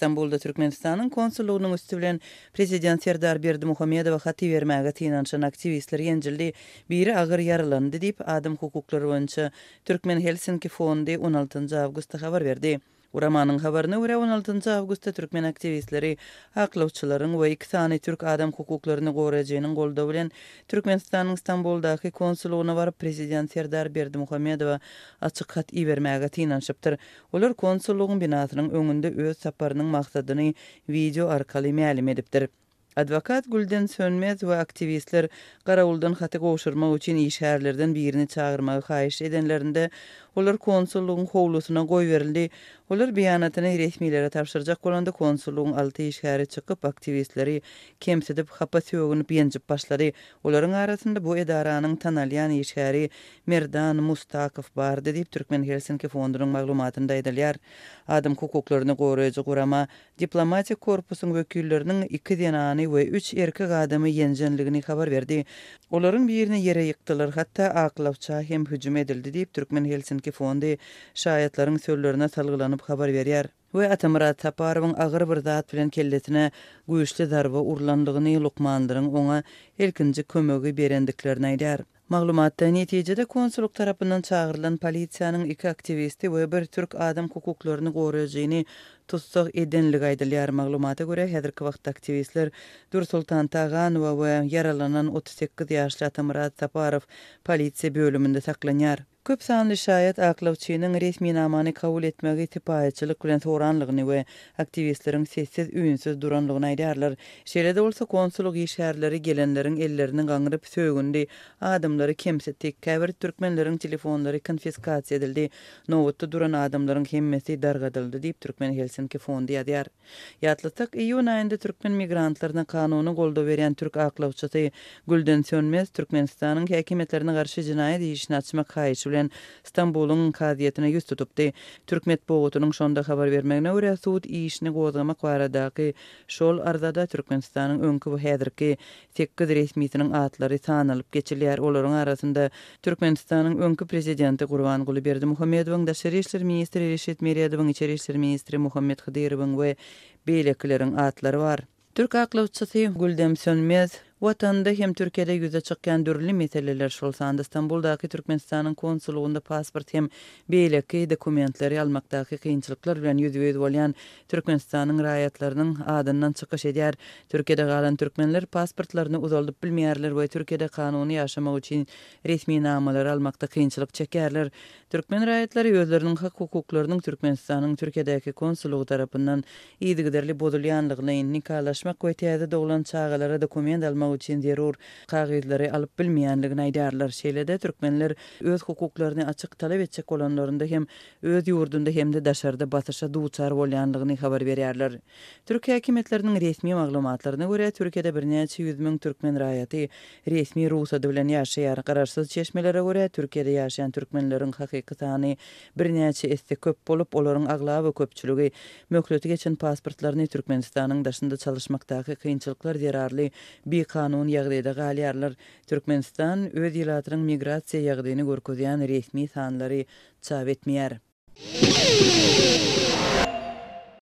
Stambulda Türkmenistanyň konsullygynyň üsti bilen prezident Serdar Berdimuhamedowa hat ibermäge synanyşan aktiwistler ýenjildi, biri agyr ýaralandy diýip, adam hukuklary boýunça Türkmen Helsinki fondy on altynjy awgustda habar berdi. Guramanyň habaryna görä, on altynjy awgustda türkmen aktiwistleri aklawçylaryň we iki sany türk adam hukuklaryny goraýjynyň goldawy bilen Türkmenistanyň Stambuldaky konsullygyna baryp, prezident Serdar Berdimuhamedowa açyk hat ibermäge synanyşypdyr. Olar konsullygyň binasynyň öňünde öz saparynyň maksadyny wideo arkaly mälim edipdir. Adwokat Gülden Sönmez we aktiwistler garawuldan haty gowşurmak üçin işgärlerden birini çagyrmagy haýyş edenlerinde, olar konsullygyň howlusyna goýberildi. Olar beýanatyny resmilere tabşyrjak bolanda, konsullygyň alty işgäri çykyp, aktiwistleri kemsidip, hapa sögünip, ýenjip başlady. Olaryň arasynda bu edaranyň tanalýan işgäri Merdan Mustakow bardy diýip, Türkmen Helsinki fondunyň maglumatynda aýdylýar. Adam hukuklaryny goraýjy gurama diplomatik korpusyň wekilleriniň iki zenany we üç erkek adamy ýenjenligini habar berdi. Olaryň birini ýere ýykdylar, hatda aklawça hem hüjüm edildi diýip, Türkmen Helsinki fondy şaýatlaryň sözlerine salgylanyp habar berýär. We Atamyrat Saparowyň agyr bir zat bilen kellesine güýçli zarba urlandygyny, lukmanlaryň oňa ilkinji kömegi berendiklerini aýdýar. Maglumatda, netijede konsullyk tarapyndan çagyrylan polisiýanyň iki aktiwisti we bir türk adam hukuklaryny goraýjyny tussag edenligi aýdylýar. Maglumata görä, häzirki wagtda aktiwistler Dürsoltan Taganowa we ýaralanan 38 ýaşly Atamyrat Saparow polisiýa bölüminde saklanýar. Köp sanly şaýat aklawçynyň resminamany kabul etmegi sypaýyçylyk bilen soranlygyny we aktiwistleriň sessiz-üýnsüz duranlygyny aýdýarlar. Şeýle-de bolsa, konsullyk işgärleri gelenleriň ellerini gaňryp sögündi, adamlary kemsitdi, käbir türkmenleriň telefonlary konfiskasiýa edildi, nobatda duran adamlaryň hemmesi dargadyldy diýip, Türkmen Helsinki fondy ýazýar. Ýatlatsak, iýun aýynda türkmen migrantlaryna kanuny goldaw berýän türk aklawçysy Gülden Sönmez Türkmenistanyň häkimiýetlerine garşy jenaýat işini açmak haýyşy bilen Stambulyň kazyýetine ýüz tutupdy. Türk metbugatynyň şonda habar bermegine görä, sud işini gozgamak baradaky şol arzada Türkmenistanyň öňki we häzirki Sekiz resmisiniň atlary sanalyp geçilýär. Olaryň arasynda Türkmenistanyň öňki prezidenti Gurbanguly Berdimuhamedowyň, daşary işler ministri Reşit Meredowyň, içeri işler ministri Muhammet Hydyrowyň we beýlekileriň atlary bar. Türk aklawçysy Güldem Sönmez, Watanda hem Türkiýede ýüze çykýan dürli meseleler, şol sanda Stambuldaky Türkmenistanyň konsullygynda pasport hem beýleki dokumentleri almakdaky kynçylyklar bilen ýüzbe-ýüz bolýan Türkmenistanyň raýatlarynyň adyndan çykyş edýär. Türkiýede galan türkmenler pasportlaryny uzaldyp bilmeýärler we Türkiýede kanuny ýaşamak üçin resminamalary almakda kynçylyk çekýärler. Türkmen raýatlary özleriniň hak-hukuklarynyň Türkmenistanyň Türkiýedäki konsullygy tarapyndan yzygiderli bozulýanlygyny, nikalaşmak we täze doglan çagalara dokument almak üçin zerur kagyzlary alyp bilmeýänligini aýdýarlar. Şeýle-de, türkmenler öz hukuklaryny açyk talap etjek bolanlarynda hem öz ýurdunda hem-de daşarda basyşa duçar bolýandygyny habar berýärler. Türk häkimiýetleriniň resmi maglumatlaryna görä, Türkiýede birnäçe ýüz müň türkmen raýaty resmi rugsady bilen ýaşaýar. Garaşsyz çeşmelere görä, Türkiýede ýaşaýan türkmenleriň hakyky sany birnäçe esse köp bolup, olaryň aglaba köpçüligi möhleti geçen pasportlaryny Türkmenistanyň daşynda çalyşmakdaky kynçylyklar zerarly bikanun ýagdaýda galýarlar. Türkmenistan öz ilatynyň migrasiýa ýagdaýyny görkezýän resmi sanlary çap etmeýär.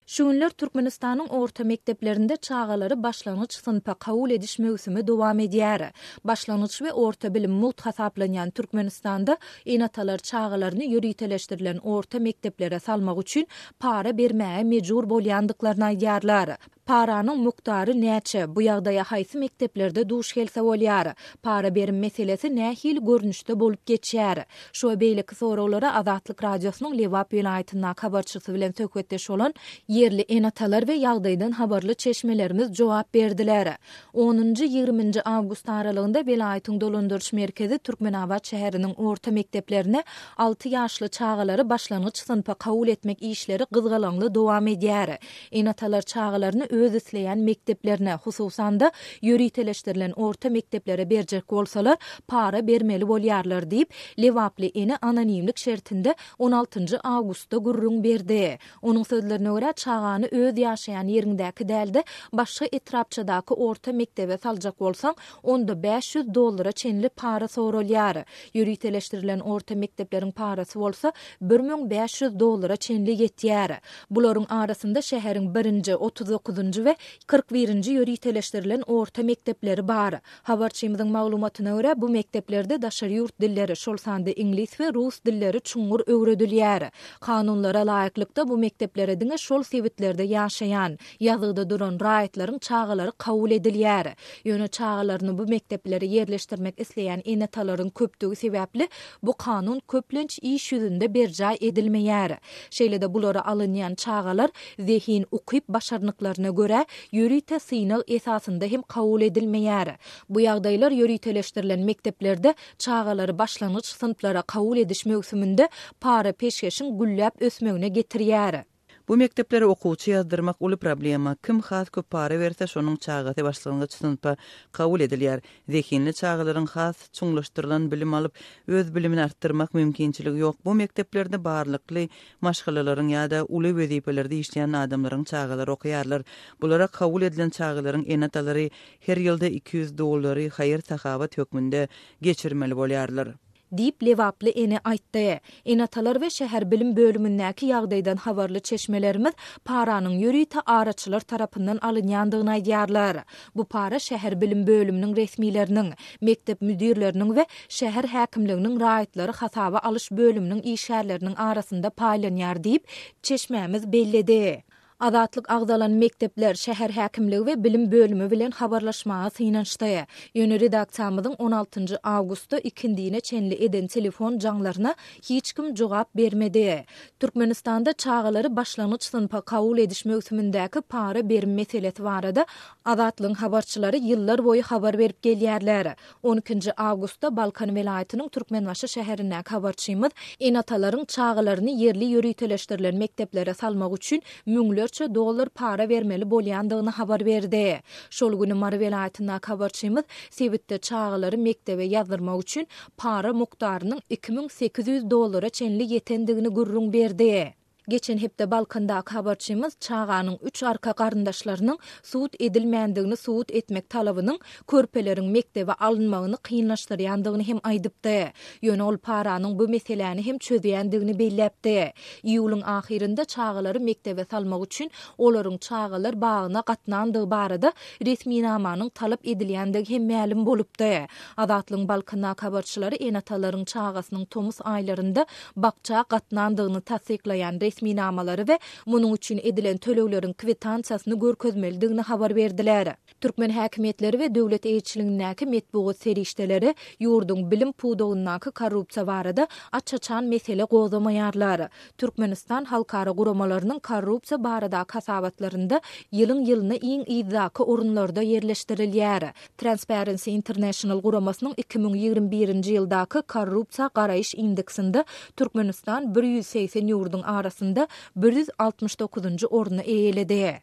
Şu günler Türkmenistanyň orta mekdeplerinde çagalary başlangyç synpa kabul ediş möwsümi dowam edýär. Başlangyç we orta bilim mugt hasaplanýan Türkmenistanda ene-atalar çagalaryny ýöriteleşdirilen orta mekdeplere salmak üçin para bermäge mejbur bolýandyklaryny aýdýarlar. Paranyň mukdary näçe, bu ýagdaýa haýsy mekdeplerde duş gelse bolýar? Para berim meselesi nähili görnüşde bolup geçýär? Şu we beýleki soraglara Azatlyk Radiosynyň Lebap welaýatyndaky habarçysy bilen söhbetdeş bolan ýerli ene-atalar we ýagdaýdan habarly çeşmelerimiz jogap berdiler. Onunjy, ýigriminji awgust aralygynda welaýatyň dolandyryş merkezi Türkmenabat şäheriniň orta mekdeplerine alty ýaşly çagalary başlangyç synpa kabul etmek işleri gyzgalaňly dowam edýär. Ene-atalar çagalaryny öz isleýän mekdeplerine, hususan-da, ýöriteleşdirilen orta mekdeplere berjek bolsalar, para bermeli bolýarlar diýip, lebaply ene anonimlik şertinde on altynjy awgustda gürrüň berdi. Onuň sözlerine görä, çagany öz ýaşaýan ýeriňdäki däl-de, başga etrapçadaky orta mekdebe saljak bolsaň, onda 500 dollara çenli para soralýar. Ýöriteleşdirilen orta mekdepleriň parasy bolsa 1500 dollara çenli ýetýär. Bularyň arasynda şäheriň birinji, 39-njy we 41-nji ýöriteleşdirilen orta mekdepleri bar. Habarçymyzyň maglumatyna görä, bu mekdeplerde daşary ýurt dilleri, şol sanda iňlis we rus dilleri çuňňur öwredilýär. Kanunlara laýyklykda, bu mekdeplere diňe şol sebitlerde ýaşaýan, ýazgyda duran raýatlaryň çagalary kabul edilýär. Ýöne çagalaryny bu mekdeplere ýerleşdirmek isleýän ene-atalaryň köpdügi sebäpli, bu kanun köplenç iş ýüzünde berjaý edilmeýär. Şeýle-de bulara alynýan çagalar zehin, ukyp-başarnyklaryna görä, ýörite synag esasynda hem kabul edilmeýär. Bu ýagdaýlar ýöriteleşdirilen mekdeplerde çagalary başlangyç synplara kabul ediş möwsüminde para-peşgeşiň gülläp ösmegine getirýär. Bu mekdeplere okuwçy ýazdyrmak uly problema. Kim has köp para berse, şonuň çagasy başlangyç synpa kabul edilýär. Zehinli çagalaryň has çuňlaşdyrylan bilim alyp, öz bilimini artdyrmak mümkinçiligi ýok. Bu mekdeplerde barlykly maşgalalaryň ýa-da uly wezipelerde işleýän adamlaryň çagalary okaýarlar. Bulara kabul edilen çagalaryň ene-atalary her ýylda 200 dollary haýyr-sahawat hökmünde geçirmeli bolýarlar. Diýip, lebaply ene aýtdy. Ene-atalar we şäher bilim bölümindäki ýagdaýdan habarly çeşmelerimiz paranyň ýörite araçylar tarapyndan alynýandygyny aýdýarlar. Bu para şäher bilim bölüminiň resmileriniň, mekdep müdirleriniň we şäher häkimliginiň raýatlary hasaba alyş bölüminiň işgärleriniň arasynda paýlanýar diýip, çeşmämiz belledi. Azatlyk agzalan mekdepler, şäher häkimligi we bilim bölümi bilen habarlaşmaga synanyşdy. Ýöne redaksiýamyzyň on altynjy awgustda ikindine çenli eden telefon jaňlaryna hiç kim jogap bermedi. Türkmenistanda çagalary başlangyç synpa kabul ediş möwsümindäki para berim meselesi barada Azatlygyň habarçylary ýyllar boýy habar berip gelýärler. On ikinji awgustda Balkan welaýatynyň Türkmenbaşy şäherindäki habarçymyz ene-atalaryň çagalaryny ýerli ýöriteleşdirilen mekdeplere salmak üçin müňlerçe dollar para bermeli bolýandygyny habar berdi. Şol güni Mary welaýatyndaky habarçymyz sebitde çagalary mekdebe ýazdyrmak üçin para mukdarynyň 2800 dollara çenli ýetendigini gürrüň berdi. Geçen hepde Balkandaky habarçymyz çaganyň üç arka garyndaşlarynyň sud edilmändigini subut etmek talabynyň körpeleriň mekdebe alynmagyny kynlaşdyrýandygyny hem aýdypdy. Ýöne ol paranyň bu meseläni hem çözýändigini belläpdi. Iýulyň ahyrynda çagalary mekdebe salmak üçin olaryň çagalar bagyna gatnandygy barada resminamanyň talap edilýändigi hem mälim bolupdy. Azatlygyň Balkandaky habarçylary ene-atalaryň çagasynyň tomus aýlarynda bakja gatnandygyny tassyklaýan resminamalary we munuň üçin edilen tölegleriň kwitansiýasyny görkezmelidigini habar berdiler. Türkmen häkimiýetleri we döwlet eýeçiligindäki metbugat serişdeleri ýurduň bilim pudagyndaky korrupsiýa barada aç-açan mesele gozgamaýarlar. Türkmenistan halkara guramalarynyň korrupsiýa baradaky hasabatlarynda ýylyň-ýylyna iň yzdaky orunlarda ýerleşdirilýär. Transparency International guramasynyň 2021-nji ýyldaky korrupsiýa garaýyş indeksinde Türkmenistan 180 ýurduň arasynda 169-njy orny eýeledi.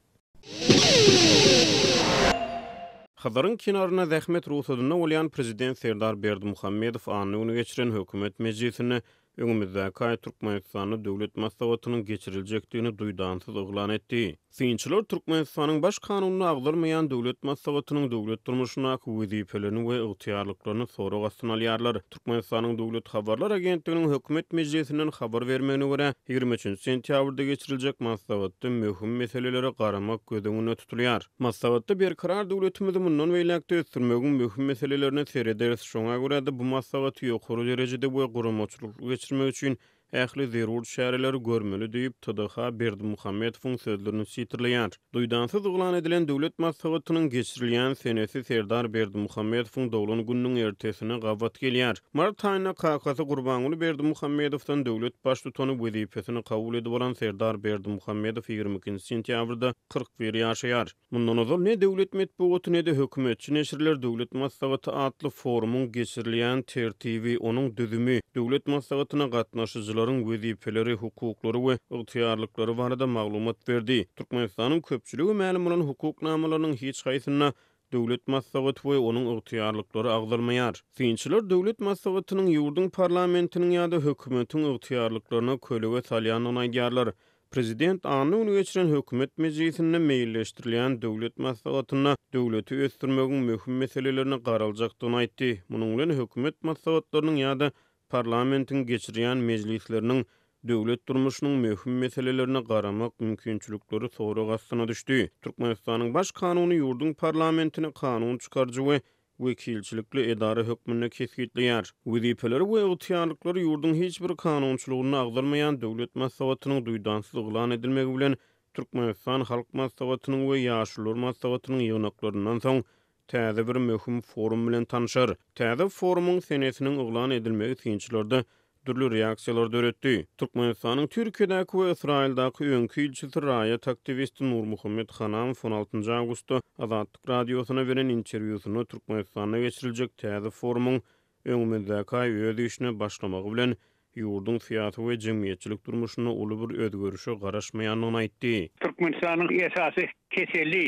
Hazaryň kenarynda zähmet rugsadynda bolýan prezident Serdar Berdimuhamedow anna güni geçiren hökümet mejlisinde Öňümizdäki aý Türkmenistanda Döwlet maslahatynyň geçiriljekdigini duýdansyz yglan etdi. Synçylar Türkmenistanyň Baş kanunynda agzalmaýan Döwlet maslahatynyň döwlet durmuşyndaky wezipelerini we ygtyýarlyklaryny sorag astyna alýarlar. Türkmenistanyň Döwlet habarlar agentliginiň hökümet mejlisinden habar bermegine görä, 23 sentýabrda geçiriljek maslahatda möhüm meselelere garamak göz öňünde tutulýar. Maslahatda Berkarar döwletimizi mundan beýläk-de ösdürmegiň möhüm meselelerine serederis, şoňa görä-de bu maslahaty ýokary derejede we guramaçylykly geçirmek üçin ähli zerur çäreleri görmeli diýip, TDH Berdimuhamedowyň sözlerini sitirleýär. Duýdansyz yglan edilen döwlet maslahatynyň geçirilýän senesi Serdar Berdimuhamedowyň doglan gününiň ertesine gabat gelýär. Mart aýynda kakasy Gurbanguly Berdimuhamedowdan döwlet Baştutany wezipesini kabul edip alan Serdar Berdimuhamedow 22 sentýabrda 41 ýaşaýar. Mundan ozal ne döwlet metbugaty, ne-de hökümetçi neşirler Döwlet maslahaty atly forumyň geçirilýän tertibi, onuň düzümi, Döwlet maslahatyna gatnaşyjylaryň. edaralaryň wezipeleri, hukuklary we ygtyýarlyklary barada maglumat berdi. Türkmenistanyň köpçülige mälim bolan hukuk namalarynyň hiç haýsynda Döwlet maslahaty we onuň ygtyýarlyklary agzalmaýar. Synçylar Döwlet maslahatynyň ýurduň parlamentiniň ýa-da hökümetiň ygtyýarlyklaryna kölege salýandygyny aýdýarlar. Prezident anna güni geçiren hökümet mejlisinde meýilleşdirilýän Döwlet maslahatynda döwleti ösdürmegiň möhüm meselelerine garaljakdygyny aýtdy. Munuň bilen hökümet maslahatlarynyň ýa-da parlamentiň geçirýän mejlisleriniň döwlet durmuşynyň möhüm meselelerine garamak mümkinçilikleri sorag astyna düşdi. Türkmenistanyň Baş kanuny ýurduň parlamentini kanun çykaryjy we wekilçilikli edara hökmünde kesgitleýär. Wezipeleri we ygtyýarlyklary ýurduň hiç bir kanunçylygynda agzalmaýan Döwlet Maslahatynyň duýdansyz yglan edilmegi bilen Türkmenistan Halk Maslahatynyň we Ýaşulular Maslahatynyň ýygnaklaryndan soň täze bir möhüm forum bilen tanşar. Täze forumyň senesiniň yglan edilmegi synçylarda dürli reaksiýalary döretdi. Türkmenistanyň Türkiýedäki we Ysraýyldaky öňki ilçisi raýat aktiwisti Nurmuhammet Hanamow on altynjy awgustda Azatlyk Radiosyna beren interwýusynda Türkmenistanda geçiriljek täze forumyň öňümizdäki aý öz işine başlamagy bilen ýurduň syýasy we jemgyýetçilik durmuşynda uly bir özgerişe garaşmaýandygyny aýtdy. Türkmenistanyň esasy keseli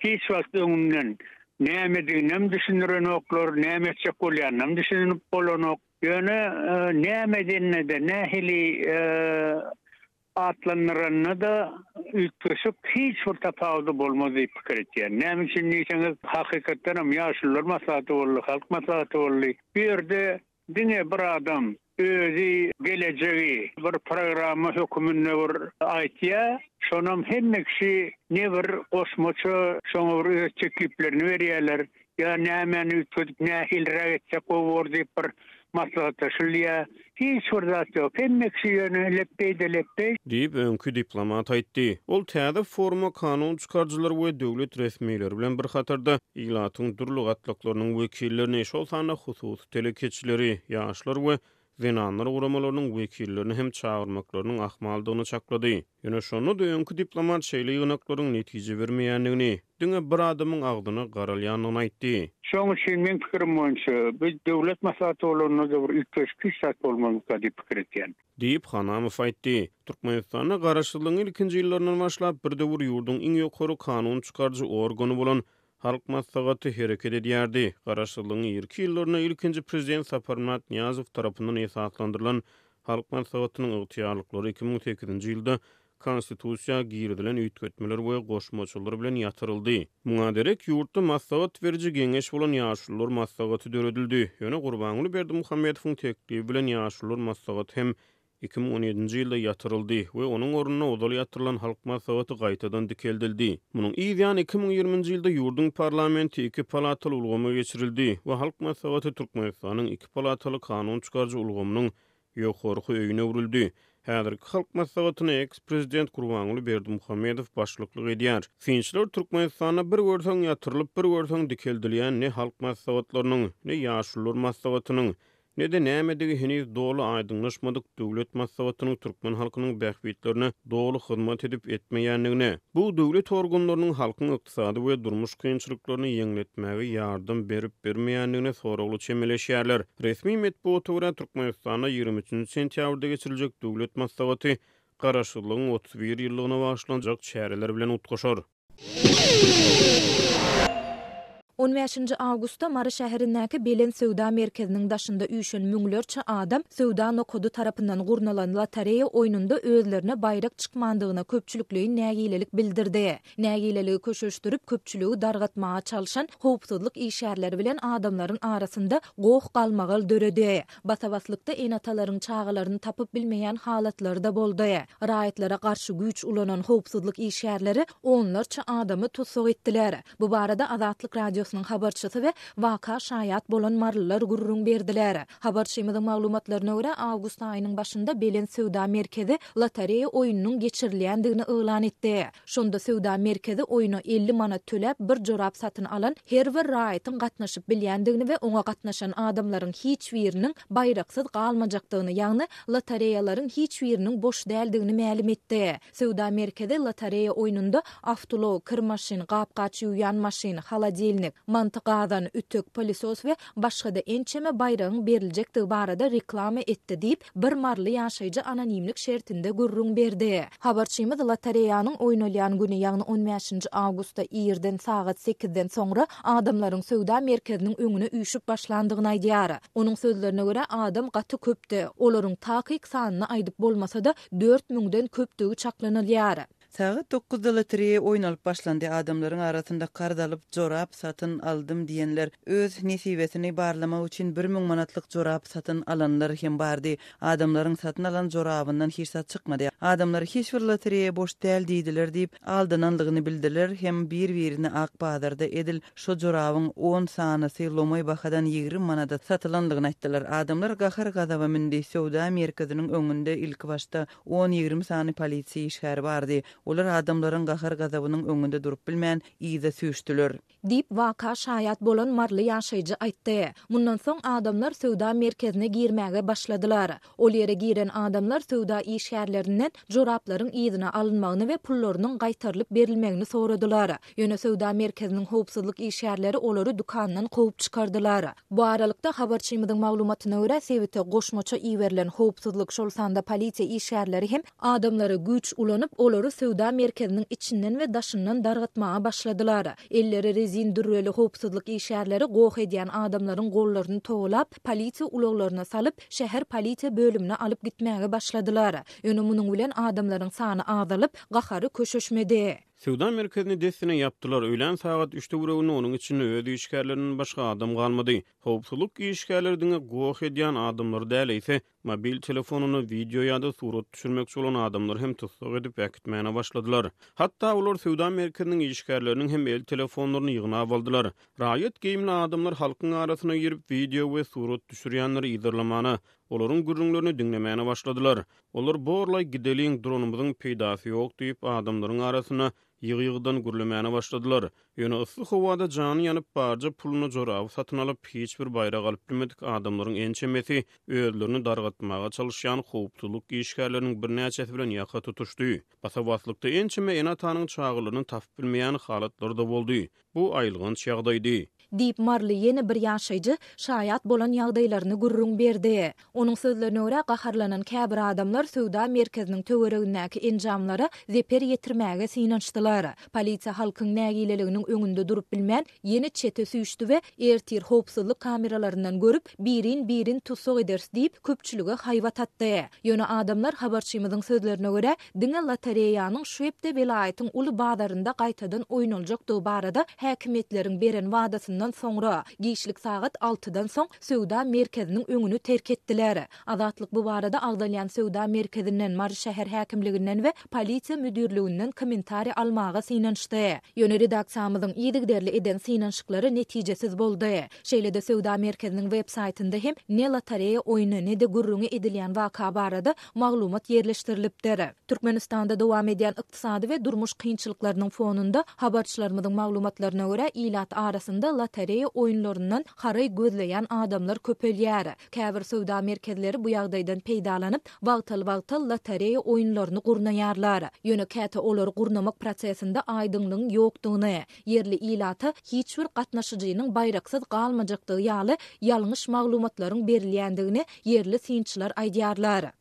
hiç wagt öňünden nämediginem düşündirenoklar, näme etjek bolýanynam düşünip bolanok. Ýöne näme edende-de, nähili atlandyranda-da üýtgeşik hiç bir tapawudy bolmaz diýip pikir etýän. Näme üçin diýseňiz, hakykatdanam Ýaşulular maslahaty boldy, Halk maslahaty boldy. Bu ýerde diňe bir adam özi gelejegi bir programma höküminde bir aýtýar, şonam hemme kişi ne bir goşmaça şoňa bir öz tekliplerini berýärler, Ýa nämäni üýtgedip nähiliräk etsek gowy bor diýip bir maslahatlaşylýar. Hiç bir zat ýok. Hemme kişi ýöne lepbeý-de lepbeý. Diýip, öňki diplomat aýtdy. Ol täze foruma kanun çykaryjylar we döwlet resmileri bilen bir hatarda, ilatyň dürli gatlaklarynyň wekillerini, şol sanda hususy telekeçileri, ýaşlar we zenanlar guramalarynyň wekillerini hem çagyrmaklarynyň ahmaldygyny çaklady. Ýöne şonda-da öňki diplomat şeýle ýygnaklaryň netije bermeýändigini, diňe bir adamyň agzyna garalýandygyny aýtdy. Şonuň üçin meň pikirim boýunça, bu döwlet maslahaty bolanda-da bir üýtgeşik hiç zat bolmazmyka diýip pikir etýän. Diýip, Hanamow aýtdy. Türkmenistanda garaşsyzlygyň ilkinji ýyllaryndan başlap bir döwür ýurduň iň ýokary kanun çykaryjy organy bolan Halk Maslahaty hereket edýärdi. Garaşsyzlygyň irki ýyllarynda ilkinji Prezident Saparmyrat Nyýazow tarapyndan esaslandyrylan Halk Maslahatynyň ygtyýarlyklary 2008-nji ýylda Konstitusiýa girizilen üýtgetmeler we goşmaçalar bilen ýatyryldy. Muňa derek, ýurtda maslahat beriji geňeş bolan Ýaşulular maslahaty döredildi. Ýöne Gurbanguly Berdimuhamedowyň teklibi bilen Ýaşulular maslahaty hem 2017-nji ýylda ýatyryldy we onuň ornuna ozal ýatyrylan Halk Maslahaty gaýtadan dikeldildi. Munuň yz ýany 2020-nji ýylda ýurduň parlamenti iki palataly ulgama geçirildi we Halk Maslahaty Türkmenistanyň iki palataly kanun çykaryjy ulgamynyň ýokarky öýüne öwrüldi. Häzirki Halk Maslahatyna eks-prezident Gurbanguly Berdimuhamedow başlyklyk edýär. Synçylar Türkmenistanda bir görseň ýatyrylyp, bir görseň dikeldilýän ne Halk Maslahatlarynyň, ne Ýaşulular Maslahatynyň, ne-de nämedigi heniz doly aýdyňlaşmadyk Döwlet Maslahatynyň türkmen halkynyň bähbitlerine doly hyzmat edip-etmeýändigine, bu döwlet organlarynyň halkyň ykdysady we durmuş kynçylyklaryny ýeňletmäge ýardam berip-bermeýändigine soragly çemeleşýärler. Resmi metbugata görä, Türkmenistanda 23-nji sentýabrda geçiriljek Döwlet Maslahaty Garaşsyzlygyň 31 ýyllygyna bagyşlanjak çäreler bilen utgaşar. On bäşinji awgustda Mary şäherindäki Belent söwda merkeziniň daşynda üýşen müňlerçe adam söwda nokady tarapyndan gurnalan lotereýa oýnunda özlerine baýrak çykmandygyna köpçülikleýin nägilelik bildirdi. Nägileligi köşeşdirip, köpçüligi dargatmaga çalşan howpsuzlyk işgärleri bilen adamlaryň arasynda goh-galmagal döredi. Basa-baslykda ene-atalaryň çagalaryny tapyp bilmeýän halatlary-da boldy. Raýatlara garşy güýç ulanan howpsuzlyk işgärleri onlarça adamy tussag etdiler. Bu barada Azatlyk Radiosynyň habarçysy we waka şaýat bolan marylylar gürrüň berdiler. Habarçymyzyň maglumatlaryna görä, awgust aýynyň başynda Belent söwda merkezi lotereýa oýnunyň geçirilýändigini yglan etdi. Şonda söwda merkezi oýna 50 manat töläp bir jorap satyn alan her bir raýatyň gatnaşyp bilýändigini we oňa gatnaşan adamlaryň hiç biriniň baýraksyz galmajakdygyny, ýagny lotereýalaryň hiç biriniň boş däldigini mälim etdi. Söwda merkezi lotereýa oýnunda awtoulag, kir maşyn, gap-gaç ýuwýan maşyn, holodilnik. Manty gazan, ütük, pylesos we başga-da ençeme baýragyň beriljekdigi barada reklama etdi diýip, bir maryly ýaşaýjy anonimlik şertinde gürrüň berdi. Habarçymyz lotereýanyň oýnalýan güni, ýagny on bäşinji awgustda irden sagat sekizden soňra adamlaryň söwda merkeziniň öňüne üýşüp başlandygyny aýdýar. Onuň sözlerine görä, adam gaty köpdi. Olaryň takyk sanyny aýdyp bolmasa-da, dört müňden köpdügi çaklanylýar. Sagat dokuzda lotereýa oýnalyp başlandy. Adamlaryň arasynda karz alyp, jorap satyn aldym diýenler, öz nesibesini barlamak üçin 1000 manatlyk jorap satyn alanlar hem bardy. Adamlaryň satyn alan jorabyndan hiç zat çykmady. Adamlar hiç bir lotereýa boş däl diýdiler diýip, aldananlygyny bildiler hem bir-birine ak bazarda edil şo jorabyň on sanysy lomaý bahadan 20 manada satylanlygyny aýtdylar. Adamlar gahar-gazaba mündi. Söwda merkeziniň öňünde ilkibaşda On-ýigrimi sany polisiýa işgäri bardy. Olar adamlaryň gahar-gazabynyň öňünde durup bilmän, yza süýşdüler. Diýip, waka şaýat bolan maryly ýaşaýjy aýtdy. Mundan soň adamlar söwda merkezine girmäge başladylar. Ol ýere giren adamlar söwda işgärlerinden joraplaryň yzyna alynmagyny we pullarynyň gaýtarylyp berilmegini soradylar. Ýöne söwda merkeziniň howpsuzlyk işgärleri olary dükandan kowup çykardylar. Bu aralykda, habarçymyzyň maglumatyna görä, sebite goşmaça iberilen howpsuzlyk, şol sanda polisiýa işgärleri hem adamlara güýç ulanyp, olary söwda merkeziniň içinden we daşyndan dargatmaga başladylar. Elleri rezin dürreli howpsuzlyk işgärleri goh edýän adamlaryň gollaryny togalap, polisiýa ulaglaryna salyp, şäher polisiýa bölümine alyp gitmäge başladylar. Ýöne munuň bilen adamlaryň sany azalyp, gahary köşeşmedi. Söwda merkezini dessine ýapdylar. Öýlän sagat üç töwereginde onuň içinde öz işgärlerinden başga adam galmady. Howpsuzlyk işgärleri diňe goh edýän adamlary däl, eýse, mobil telefonynda wideo ýa-da surat düşürmekçi bolan adamlary hem tussag edip äkitmäne başladylar. Hatda olar söwda merkeziniň işgärleriniň hem el telefonlaryny ýygnap aldylar. Raýat geýimli adamlar halkyň arasyna girip, wideo we surat düşürýänleri yzarlamana, olaryň gürrüňlerini diňlemäne başladylar. Olar borlaý gideliň, duranymyzyň peýdasy ýok diýip, adamlaryň arasynda ýygy-ýygydan gürlemäne başladylar. Ýöne yssy howada jany ýanyp, barja puluna joraby satyn alyp, hiç bir baýrak alyp bilmedik adamlaryň ençemesi özlerini dargatmaga çalyşýan howpsuzlyk işgärleriniň birnäçesi bilen ýaka tutuşdy. Basa-baslykda ençeme ene-atanyň çagalaryny tapyp bilmeýän halatlary-da boldy. Bu aýylganç ýagdaýdy. Diýip, maryly ýene bir ýaşaýjy şaýat bolan ýagdaýlaryny gürrüň berdi. Onuň sözlerine görä, gaharlanan käbir adamlar söwda merkeziniň töweregindäki enjamlara zeper ýetirmäge synanyşdylar. Polisiýa halkyň nägileliginiň öňünde durup bilmän, ýene çete süýşdi we ertir howpsuzlyk kameralaryndan görüp, birin-birin tussag ederis diýip, köpçülige haýbat atdy. Ýöne adamlar habarçymyzyň sözlerine görä, Diňe lotereýanyň şu hepde welaýatyň uly bazarynda gaýtadan oýnaljakdygy barada häkimiýetleriň beren wadasyndan soňra, giçlik sagat altydan soň söwda merkeziniň öňüni terk etdiler. Azatlyk bu barada agzalýan söwda merkezinden, Mary şäher häkimliginden we polisiýa müdirliginden kommentariý almaga synanyşdy. Ýöne redaksiýamyzyň yzygiderli eden synanyşyklary netijesiz boldy. Şeýle-de söwda merkeziniň web saýtynda hem ne lotereýa oýny, ne-de gürrüňi edilýän waka barada maglumat ýerleşdirilipdir. Türkmenistanda dowam edýän ykdysady we durmuş kynçylyklarynyň fonunda, habarçylarymyzyň maglumatlaryna görä, ilat arasynda lotereýa oýunlaryndan haraý gözleýän adamlar köpelýär. Käbir söwda merkezleri bu ýagdaýdan peýdalanyp, wagtal-wagtal lotereýa oýunlaryny gurnaýarlar. Ýöne käte olary gurnamak prosesinde aýdyňlygyň ýokdugyny, ýerli ilata hiç bir gatnaşyjynyň baýraksyz galmajakdygy ýaly ýalňyş maglumatlaryň berilýändigini ýerli synçylar aýdýarlar.